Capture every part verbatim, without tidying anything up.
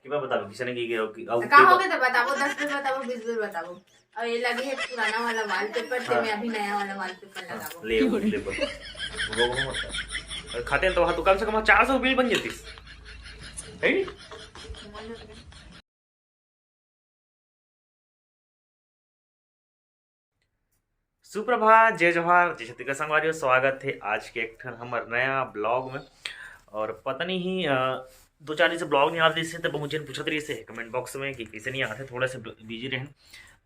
कि मैं बताबो किसने की, की, की, का हो गया तो बताबो, दस बेर बताबो, बीस बेर बताबो। और ये लगे है पुराना वाला वॉलपेपर, ते मैं अभी नया वाला वॉलपेपर लगाबो। ले वो ले बोल। वो वो मत कर। खाते हैं तो वहाँ तो कम से कम चार सौ बिल बन जाती है। सुप्रभात, जय जोहार, जय छत्तीसगढ़ संगवारी हो। स्वागत है आज के एक ठन हमर नया ब्लॉग में। और पता नहीं, अ, दो चार दिन से ब्लॉग नहीं आते, इससे तो बहुत जन पूछत रही से कमेंट बॉक्स में कि कैसे नहीं आते, थोड़ा से बिजी रहे।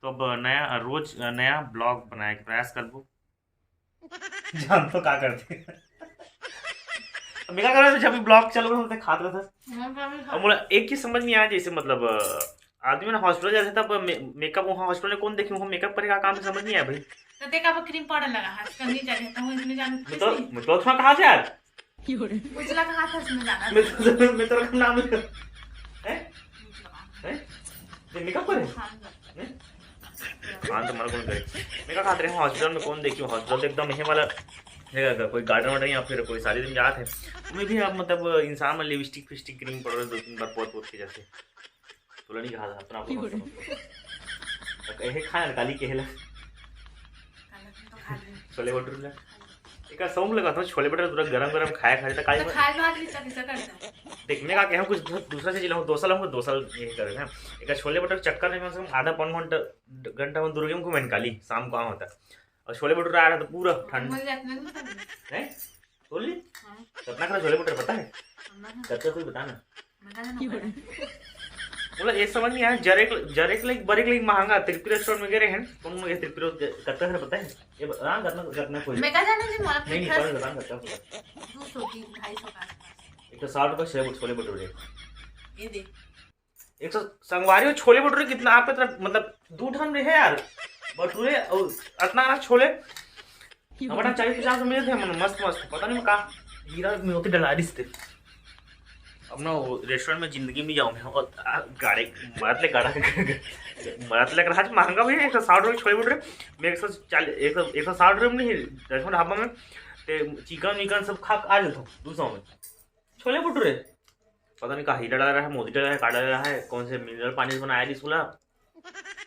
तो अब नया, रोज नया ब्लॉग बनाए के प्रयास करबो। जान तो का करते। अब मैं का करत हूँ, जब भी ब्लॉग चल रहा होता खात रहता। अब मोला एक चीज समझ नहीं आया, जैसे मतलब, अ, आदमी ना हॉस्पिटल जाते तब मे-, मेकअप वहाँ हॉस्पिटल में कौन देखी, वहाँ मेकअप करे का काम समझ नहीं आया भाई। तो देखा वो क्रीम पाउडर लगा हाथ करनी चाहिए तो इसमें जान मैं तो मैं तो थोड़ा कहा से यार। उजला कहा था इसमें जाना। मैं तो मैं तो नाम ले। हैं? हैं? ये मेकअप करे? हाँ तो मार कौन करे? मैं का खात रहे हूँ हॉस्पिटल में कौन देखी, हॉस्पिटल तो एकदम यही वाला जगह का, कोई गार्डन वार्डन या फिर कोई शादी दिन जात है। मैं भी अब मतलब इंसान में लिपस्टिक फिस्टिक क्रीम पाउडर दो तीन बार पोत पोत के जैसे। तोला नहीं कहा था अपना बोलो। यही खाया काली केहला। छोले भटूरे ला। एक सौंग लगा था छोले भटूरे पूरा गरम गरम खाया खाए था काली। खाए बात नहीं चल सकता। देख मैं का कहूँ कुछ दूसरा चीज लाऊँ, दो साल हमको दो साल यही करे ना। एक छोले भटूरे चक्कर में कम से कम आधा पौन घंटा घंटा में दुर्गे में घूमे काली शाम को होता। और छोले भटूरे आ रहा था पूरा ठंड। मर जाते ना। हैं? बोली। कितना खरा छोले भटूरे पता है? कितना कोई बताना। बोला ये समझ नहीं आया, जरेक जरेक लाइक बरेक लाइक महंगा त्रिपुरा स्टोर में गए हैं। कौन मुझे त्रिपुरा कितना खरा पता है? ये हाँ कितना कितना कोई मैं कहा जाना जी मारा नहीं नहीं पहले बताना कितना खरा। दो सौ तीन ढाई सौ का आसपास। एक तो साठ रुपये छोले छोले भटूरे। ये देख एक सौ संगवारी हो छोले भटूरे कितना आप इतना मतलब दो ठन रहे यार। भटूरे और इतना ना छोले। हमारा चालीस पचास में मिलते हैं मन मस्त मस्त पता नहीं मैं कहा हीरा मोती डला रही थे। अपना रेस्टोरेंट में जिंदगी में जाऊँ मैं और गाड़े मरत ले गाड़ा मरत ले रहा महंगा भी है एक सौ साठ रुपये छोले भटूरे। मैं एक सौ चालीस एक सौ एक सौ साठ रुपये में नहीं रेस्टोरेंट ढाबा में। ते चिकन विकन सब खा आ जाता हूँ दो सौ में। छोले भटूरे पता नहीं का हीरा डाला रहा है मोदी डाला है का डाला रहा है कौन से मिनरल पानी से बनाया जी इसको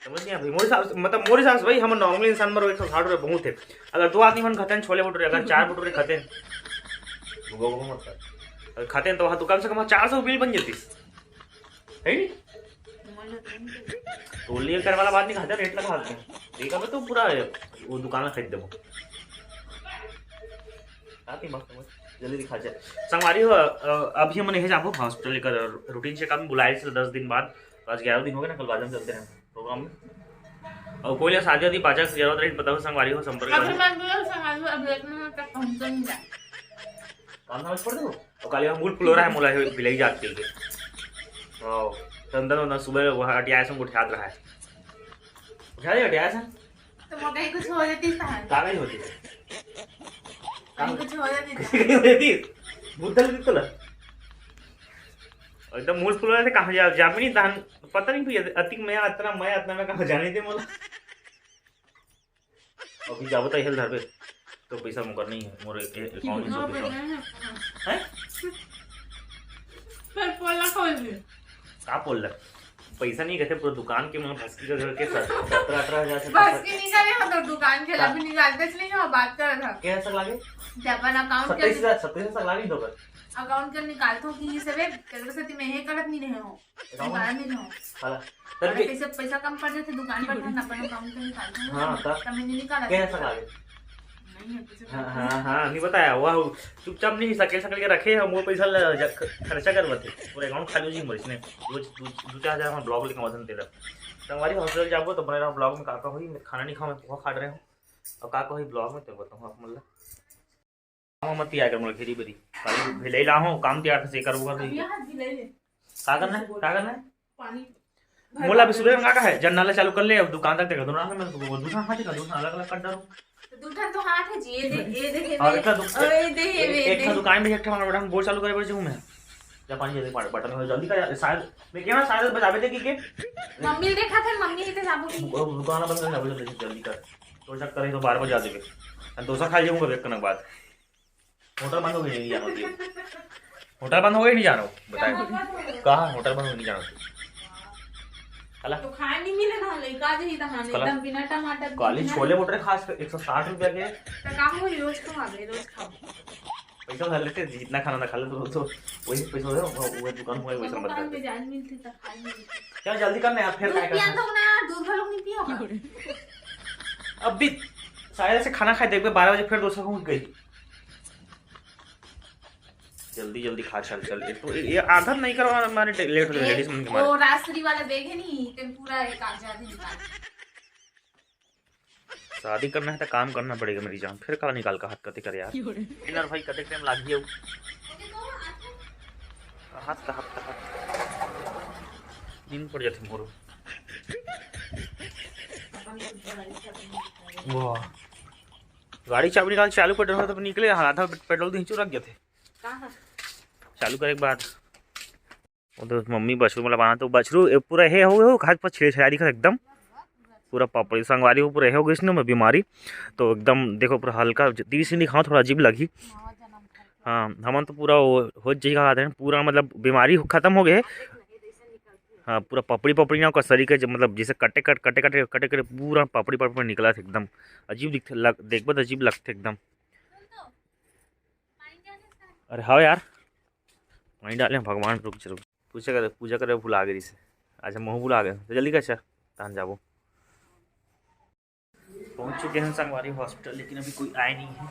समझ नहीं भाई मोरे साहब मतलब मोरे साहब भाई हम नॉर्मल इंसान मरो एक सौ साठ रुपये बहुत है। अगर दो आदमी मन खाते हैं छोले भटूरे अगर चार भटूरे खाते हैं अगर खाते हैं तो वहाँ तो कम से कम चार सौ बिल बन जाती है। तो लिए कर वाला बात नहीं खाते रेट लगा देते हैं। ठीक है तो पूरा वो दुकान खरीद देबो। आती मस्त मस्त जल्दी दिखा जाए। संगवारी हो अभी हम नहीं जाबो हॉस्पिटल लेकर रूटीन चेकअप में बुलाए थे दस दिन बाद। तो आज ग्यारह दिन हो गए ना कल बाजार में चलते हैं प्रोग्राम में। और कोई शादी वादी बाजार की जरूरत रही बताओ संगवारी हो संपर्क अभी मैं भी संगवारी हो अभी एक मिनट तक पहुंच नहीं जाए। काम धाम छोड़ दो। और कल हम मूल फुलोरा है मोला बिलाई जात के लिए। और चंदन वंदन सुबह वो हटिया से उठा रहा है। उठा दे हटिया से। तो मैं कहीं कुछ हो जाती था। का नहीं होती। कहीं कुछ हो जाती थी। बुद्धल भी तो एकदम मूल फुलोरा थे कहाँ जा जामिनी दान पता नहीं भैया अतिक मैं इतना मैं इतना मैं कहाँ जाने थे मोला। अभी जाबो तो हेल धरबे तो पैसा मुकर नहीं है मोर अकाउंट में सब पैसा है। पर पोला खोल दे। का पोल पैसा नहीं कहते पूरा दुकान के मैं भस्की का घर के सत्रह अठारह हजार से भस्की नहीं करे मतलब दुकान के अभी निकालते नहीं हो बात कर रहा क्या ऐसा लागे जब अपन अकाउंट सत्ताईस हजार सत्ताईस हजार लागे दो अकाउंट कर निकालता हूँ कि ये सब तेरे साथ मैं ये गलत नहीं रहे हूँ अकाउंट निकाल नहीं रहे हूँ साला अरे तब के पैसे पैसा कम पड़ जाते दुकान पर ना अपन अकाउंट कर निकालता हूँ हाँ, तब तब मैंने निकाला क्या ऐसा लागे नहीं है कुछ हाँ हाँ हाँ नहीं बताया वह चुपचाप नहीं सकल सकल के रखे हम वो पैसा ल- ज- ख- खर्चा करवाते पूरा अकाउंट खाली हो जी मरीज ने दो दो दो चार हजार हम ब्लॉग लिखा वजन तेरा संगवारी हॉस्पिटल जाबो तो बने रहो ब्लॉग में का का होई मैं खाना नहीं खाऊं मैं पोहा खा रहे हूँ और का का होई ब्लॉग में तो बताऊँ आप मतलब काम मत किया कर मोला घेरी बेरी खाली भिलाई ला हूँ काम तैयार से करबो कर यहाँ भी ले ले का करना है का करना है पानी मोला अभी सुबह में का का है जब नाला चालू कर ले अब दुकान तक देखा दो ना मैं तो दूसरा हाथ का दूसरा अलग अलग कर डालूं तो दूठन तो हाथ है जी ये दे ये दे और इतना दुख- ये दे ये एक एक दे दुकान में एक ठे मैडम बोल चालू करे बर जाऊं मैं जा पानी जल्दी पड़ बटन में जल्दी कर शायद मैं क्या शायद बजावे दे कि के मम्मी देखा था मम्मी इतने जाबो की दुकान बंद कर जल्दी जल्दी कर तो चक्कर है तो बार बार जा देवे डोसा खा जाऊंगा एक कनक बाद होटल बंद हो गई यहाँ पे होटल बंद हो गए, नहीं जाना बताए। कहाँ होटल बंद हो, नहीं जाना। काला तो खाए नहीं मिले ना, लइका जी ही तहां काला एकदम बिना टमाटर, काली बिना छोले बोल रहे खास एक सौ साठ रुपया के। तो का हो, रोज खवा दे, रोज खाओ। पैसा उधार लेते, जितना खाना था खा ले, तो, तो वही पैसा हो, वो, वो दुकान हुआ, वही सब दुकान बता में दे। जान मिलती तो खा ही मिलती। क्या जल्दी करना है यार, फिर दूध काय पिया करना है? दो ना यार, दूध वालों नहीं पिया होगा। अब भी साढ़े दस से खाना खाए, देखबे बारह बजे फिर दोस्तों को गई। जल्दी जल्दी खा, चल चल। एक तो ये आदत नहीं करवा, हमारे लेट हो जाए, ए, लेडीज मन के मारे। वो राजश्री वाला बैग है नहीं, तेन पूरा एक आधा आधी निकाल। शादी करना है तो काम करना पड़ेगा मेरी जान, फिर काला निकाल का हाथ कते कर यार। इनर भाई कते टाइम लागी हो? हाथ का, हाथ का, हाथ। नींद पड़ जाती मोरो। वाह। गाड़ी चाबी निकाल, चालू कर देना, तब निकले, हाथ में पेट्रोल दिन चुरक गए थे। कहाँ? चालू करे के बाद। वो तो मम्मी बछरू वाला बना, तो बछरू ए, पूरा हे हो, हो, हाथ पर छिले छिला दिखत एकदम। पूरा पपड़ी संगवारी हो, पूरा हे हो गइस ना बीमारी। तो एकदम देखो, पूरा हल्का, तीस दिन खाओ, थोड़ा अजीब लगी। हाँ, हमन तो पूरा वो हो जाई, का कहते हैं, पूरा मतलब बीमारी खत्म हो गए। हाँ, पूरा पपड़ी पपड़ी ना ओकर शरीर के, जब मतलब जैसे कटे कट, कटे कटे, कटे कटे पूरा पपड़ी पपड़ी निकला था एकदम। अजीब दिखते, लग, देखबे तो अजीब लगते एकदम। अरे हाँ यार, वहीं डाले हैं भगवान, रुक जा, रुक। पूजा करे, पूजा करे भुला गई से। अच्छा, महू भुला गए तो जल्दी कर, अच्छा, तहन जाबो। पहुंच चुके हैं संगवारी हॉस्पिटल, लेकिन अभी कोई आए नहीं है,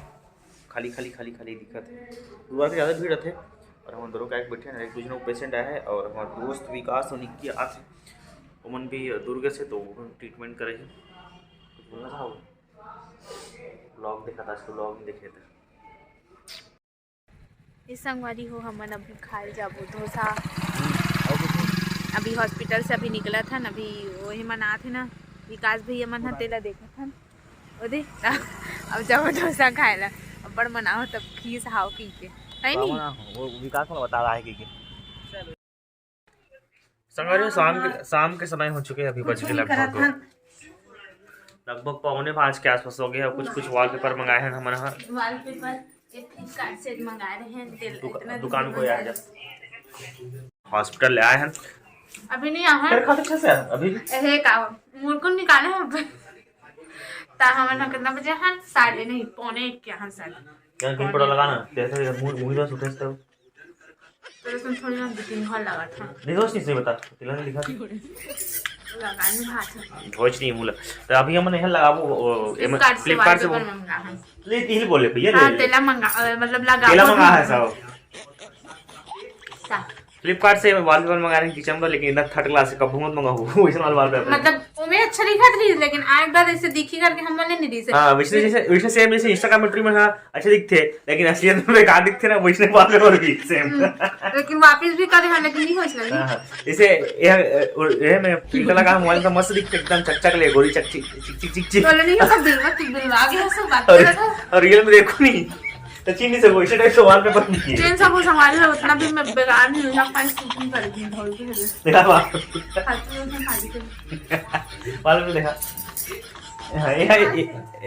खाली खाली खाली खाली दिखत है। गुरुवार के ज़्यादा भीड़ रहते और हम दोनों का एक बैठे हैं, एक दो जन पेशेंट आया है और हमारा दोस्त विकास और निक्की आते हैं, उमन भी दुर्ग से, तो वो ट्रीटमेंट करे हैं। कुछ बोलना था? ब्लॉग देखा था, आज तो ब्लॉग नहीं देखे थे। ए संगवारी हो, हमन अभी खाए जाबो डोसा। अभी हॉस्पिटल से अभी निकलत हन, अभी वही मन आत हे ना, विकास भैया मन ह, तेला देखत हन। ओदे, अब जाबो डोसा खाए ला। अब्बड़ मन आहो तब खीस हाव कहिके, है नी? वो विकास मन बता रहा है कहिके। संगवारी हो, शाम के, शाम के समय हो चुके हैं, अभी बज के लगभग, लगभग पौने पाँच के आसपास हो गए हैं। कुछ, कुछ वॉलपेपर मंगाए हैं हमन ह। वॉलपेपर ये फ्लिपकार्ट से मंगा रहे हैं, तेल दुका-, इतना दुकान को यार जब हॉस्पिटल ले आए हैं। अभी नहीं आए हैं। तेरे खाते कैसे है अभी? हे का, मुरकुन निकाले हैं। ता हमन ह कितना बजे हैं? साढ़े नहीं, पौने एक के हैं शायद। यार, घी पड़ा लगा ना, तेरे से मुंह, मुंह तो सुखे से। तेरे से थोड़ी ना दो तीन घर लगा था। नहीं, दोस्त, नहीं, सही बता, तिलक ने लिखा था। लगा नहीं, हाथ में। धोच नहीं मुला। तो अभी हमन यहाँ लगाबो, ओ, एम-, फ्लिपकार्ट से, फ्लिपकार्ट से वो। मंगा है। ले, तिल बोले भैया, हाँ, ले, ले। तेला मंगा, अ, मतलब लगा तेला वो मंगा भी है सब। सा। फ्लिपकार्ट से वॉलपेपर मंगा रहे हैं किचन पर, लेकिन इतना थर्ड क्लास से कभू मत मंगाओ, वैसे वाला वॉलपेपर। मतलब, ओमे अच्छा दिखत रही, लेकिन आए के बाद ऐसे दिखी करके हम वाले नहीं दिसे। हाँ, वैसे जैसे, वैसे सेम जैसे Instagram में ट्री में, हाँ, अच्छे दिखते, लेकिन असलियत में बेकार दिखते ना, वैसे वॉलपेपर भी सेम। हम्म, लेकिन वापस भी करे हैं, लेकिन नहीं होच लगी। हाँ, हाँ। जैसे ये, ये मैं फिल्टर लगा मोबाइल का, मस्त दिखते एकदम, चकचक ले, गोरी चक चिक चिक चिक चिक। बोले नहीं, सब बिलवा, तू बिलवा गया, सब बात और, कर रहा था। और रियल में देखो नहीं, तो चीनी से वैसे टाइप से वॉलपेपर नहीं है। चेन सब वो संभाल लो, उतना भी मैं बेकार नहीं हूँ, पाँच शूटिंग कर दी ढोल के लिए। देखा बात। खाती हूँ, उसमें खाती हूँ। वॉलपेपर देखा। हाँ, ये, ये, ये,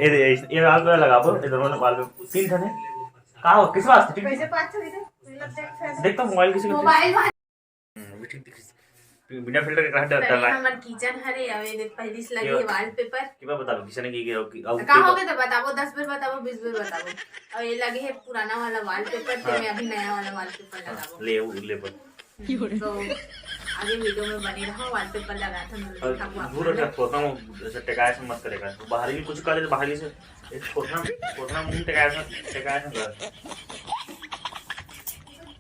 ये, ये वॉलपेपर लगा दो, इधर वाला वॉलपेपर तीन ठन है। कहाँ हो, किस वास्ते? ठीक है। कैसे पाँच सौ इधर? देखता हूँ मोबाइल किसी को। मोबाइल हम्म, भी ठीक दिख रही। बिना फिल्टर के कहाँ डर, डर रहा है? हमर किचन हरे, अब ये देख, पहली से लगे ये है वॉलपेपर। कि मैं बताऊँ, किचन की, की, की, तो का हो गया तो बताबो, दस बार बताबो, बीस बार बताबो। और ये लगे है पुराना वाला वॉलपेपर, ते हाँ। मैं अभी नया वाला वॉलपेपर हाँ, लगाबो। ले, वो ले पर। तो आगे वीडियो में बने रहो, वॉलपेपर लगा था, मैं और दिखाबो आप दूर लोग। रखा, खोखा में जैसे टेकाए से मत करेगा। तो बाहर भी कुछ कर ले, तो बाहर से एक खोखा, खोखा मुंह टेकाए से, टेकाए से कर।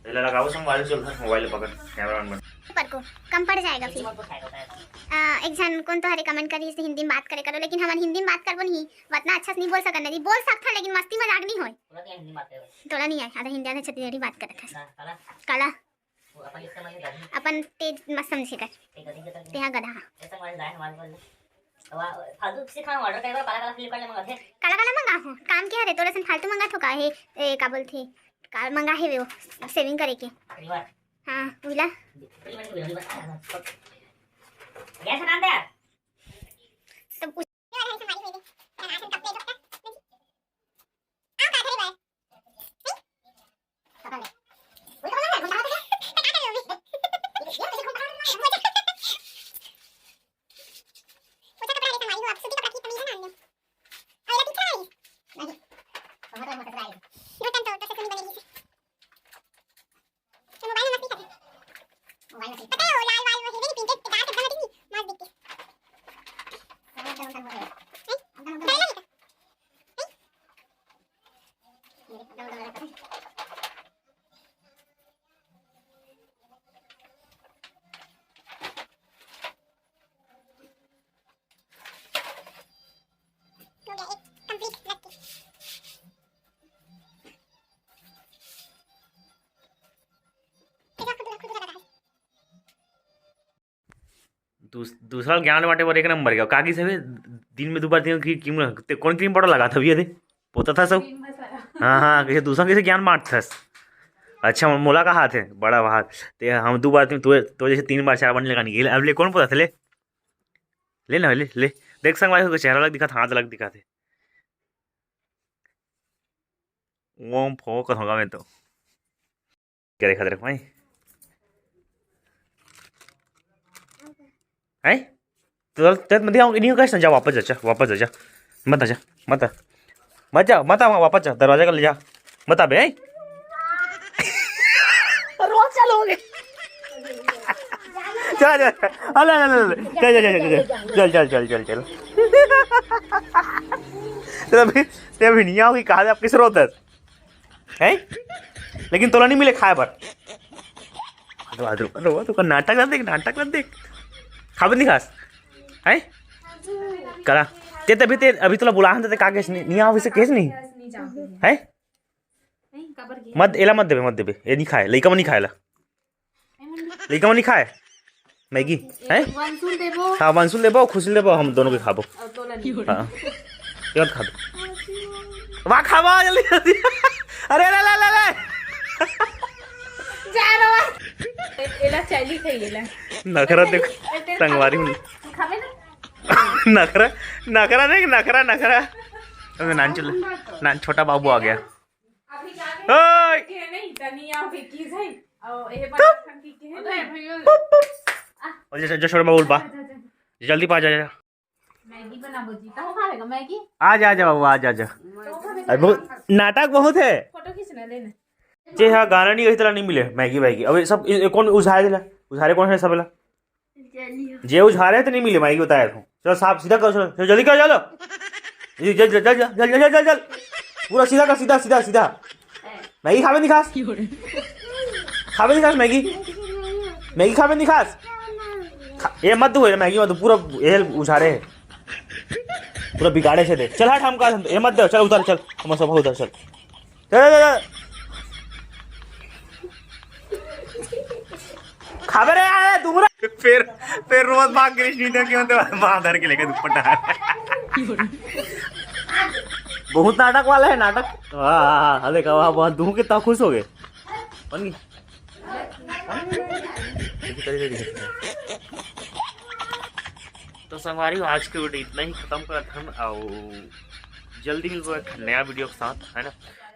एला लगाओ संगवारी, चल धर मोबाइल पकड़, कैमरा ऑन बन। पर को कम पड़ जाएगा फिर। अ, एक झन कोन तो हरे कमेंट करिस हिंदी में बात करे करो, लेकिन हमन हिंदी में बात करबो नहीं, उतना अच्छा से नहीं बोल सकन नहीं, बोल सकथन लेकिन मस्ती मजाक नहीं होय। पूरा तो हिंदी में बात करे। तोला नहीं आए, आधा हिंदी आधा छत्तीसगढ़ी बात करत हस। हाँ, काला। काला? वो अपन इसका मतलब गधी। अपन तेज मत समझे कर। एक गधी के तरह। तेहा गधा। ऐसा हमारे गाय हमारे बोल। तो वा-, फालतू किसी खाना ऑर्डर करे, काला काला फ्लिपकार्ट में मंगाथे। काला काला मंगा हो, काम क्या रे, तोरा सन फालतू मंगा थो का हे, ए, का बोलथे, का मंगा हे वे वो, सेविंग करे के। रिवर। हाँ, उला। River, river, river. गैस हटा दे। तब उस- ओ लाल वाल में हिरन पिंके के गांठ एकदम हटी, मस्त दिखती। एकदम, एकदम, एकदम, एकदम, एकदम, एकदम। हो गया एक complete लग के। देखो, खुद, खुद लगा है। दूस-, दूसरा ज्ञान बांटे बर एक नंबर के। का किसे भी दिन में दो बार तीन क्री-, क्रीम लगा-, ते कौन क्रीम पाउडर लगा था भैया दे? पोता था सब। क्रीम बस लगा। हाँ, हाँ, कैसे दूसरा कैसे ज्ञान बांटथस? अच्छा, मोला का हाथ है, बड़ा हाथ। ते हम दो बार तीन, तू, तू जैसे तीन बार, चार बार नहीं लगानी। अब ले, कौन पोता था? ले, ले ना, ले, ले। देख संगवारी हो, चेहरा अलग दिखा था, हाथ अलग दिखा थे। ओम फोकस होगा मैं तो। क्या देखा तेरे को भाई? हैं? तो तेरे में दिखाऊंगी नहीं, कैसे? जा, वापस जा, जा, वापस जा, जा। मत आ जा, मत आ। मत जा, मत आ, वापस जा, दरवाजा कर ले जा। मत आ बे, हैं? रोज चालू हो गए। चल, चल, चल। अरे, अरे, अरे, अरे। चल, चल, चल, चल, चल। चल, चल, चल, चल, चल। तेरा भी, तेरा भी नहीं आओगी, कहा आप किस रोत है? हैं? लेकिन तोला नहीं मिले खाए बर। अरे, अरे, अरे, तो का नाटक ना देख, नाटक ना देख। खाबे नहीं खास? हैं? करा। ते तभी ते, अभी तोला बुलाहन ते का केस नहीं, नहीं आओ इसे केस नहीं। हैं? मत, एला मत देबे, मत देबे। ये नहीं खाए, लइका मन नहीं खाए ला। लइका मन नहीं खाए। मैगी, हैं? वंशुल देबो। हाँ, वंशुल देबो, खुशी देबो, हम दोनों के खाबो। और तोला नहीं। हाँ। ये मत खा दो। वाह, खाबो, जल्दी, जल्दी। अरे, ले, ले, ले, ले। जा रहा। एला चली खाई, एला। नखरा देख, संगवारी में। खाबे ना? नखरा, नखरा देख, नखरा, नखरा। अबे नान चल, नान छोटा बाबू आ गया। अभी जा रहे ओए! हैं, नहीं, तनी आओ, विक्की से। और ये बात हम की के हैं, नहीं। और जैसे जो छोटा बाबू बा, जा, जा, जा। जल्दी पा जा, जा। मैगी बनाबो जी, तो खाएगा मैगी? आ जा, आ जा बाबू, आ जा, आ जा। तो खाएगा। अरे बहुत, नाटक बहुत है। फोटो खींचना, लेना। जे हाँ गाना नहीं गई, तेला नहीं मिले मैगी वैगी। अब ये सब, ये, ये कौन उझारे देला? उझारे कौन है सबला? चलिए। जे उझारे तो नहीं मिले, मैगी बताया था। चलो साफ सीधा करो, चलो, चलो जल्दी करो, चलो। ये जल, जल, जल, जल, जल, जल, जल, जल। पूरा सीधा कर, सीधा, सीधा, सीधा। मैगी खाबे नहीं खास? खाबे नहीं खास मैगी? मैगी खाबे नहीं खास? खा, ये मत दो, ये मैगी मत दो, पूरा ये उझारे है। पूरा बिगाड़े से दे। चल हट, हम का, ये मत दे, चल उधर, चल, हम सब उधर, चल। चल, चल, चल। खाबे रे, अरे, दूर। फिर, फिर रोज भाग गई, नहीं तो क्यों तो वहां धर के लेके दुपट्टा। बहुत नाटक वाला है, नाटक। वाह, वाह, वाह, देखा, वाह, वाह, दूह कितना खुश हो गए। बन गई। तो संगवारी हो, आज के वीडियो इतना ही खत्म करत हन, और जल्दी मिलबो एक नया वीडियो के साथ, है ना?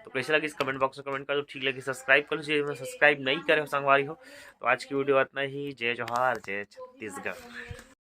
तो कैसे लगी इस कमेंट बॉक्स में कमेंट कर दो, ठीक लगी सब्सक्राइब कर लो, जे मन सब्सक्राइब नहीं करे हो संगवारी हो। तो आज की वीडियो इतना ही। जय जोहार, जय छत्तीसगढ़।